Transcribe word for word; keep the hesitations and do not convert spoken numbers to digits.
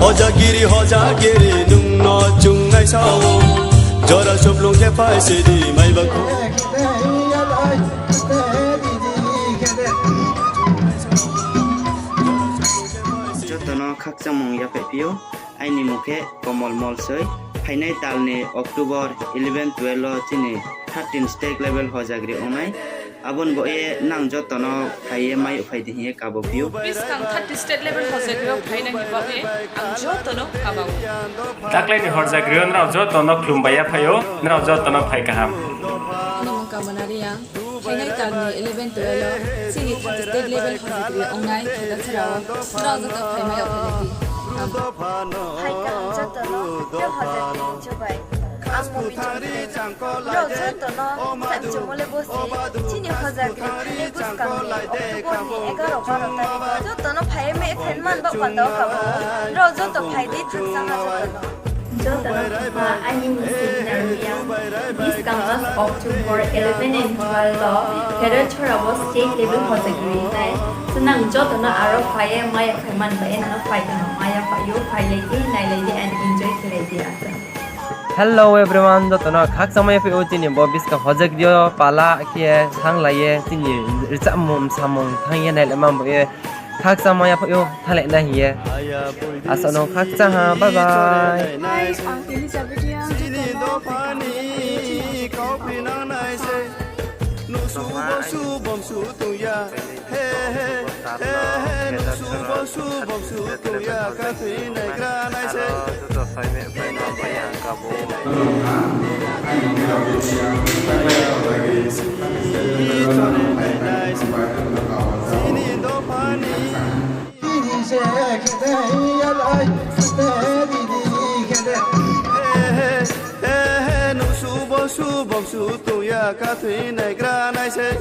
Hojagiri, hojagiri, nung no chung naisa ou. Jora suplung khe phai se di, mai ba kho. Joto no khakchangmung yaphaih phi ou. Aini mung khe Komol Molsoi. Phainai tal ni October eleven twelve wo chini thirteen state level hojagiri ong nai. Abo ni baoh ye nang joto no phai ye mai phai di hing ye kabo phi ou. Buskang thirty state level hojagiri wo phainai ni baoh ye ang joto no kabo ou. Taklai ni hojagiri wo nrao joto no khlum bai ya phai ou, nrao joto no phai kaham. Ani mung Kamona Reang, phainai tal ni eleven twelve wo chini thirty state level hojagiri ong nai Khedacherra wo, nrao joto phai mai ya phai di. Phai kaham joto no, tei hojagiri ni chubai. Ang Momi Chongteng. Nrao joto no samchungmo le bo se, chini hojagiri ni buskang ni October ni egaro baro tarik wo joto no phai ye mai phaima ni baoh panda wo kabo. Nrao joto phai di, khakchang ha joto no. Joto no khakchang ha, aini mung Selina Reang. Buskang mas October eleven and twelve wo Khedacherra wo state level hojagiri nai. So nang joto no aro phai ye mai ya phaima ni baoh ye nang no phai kaham mai ya phai ou, phailai di, nailai di and enjoy khelai di asa. Hello everyone, joto no khakchangmai ya phai ou chini bo buskang hojagiri yo pala khe thannglai ye chini rchahmung msamung thanng ye nailaima bo ye khakchangmai ya phai ou thannglai nai hing ye. Asa no khakchang ha, bye bye. Hi, ang Elizabeth Reang, joto no phai kaham mai ya phai ou. Nusubo subom su tong ya, khathoi naigra nai se.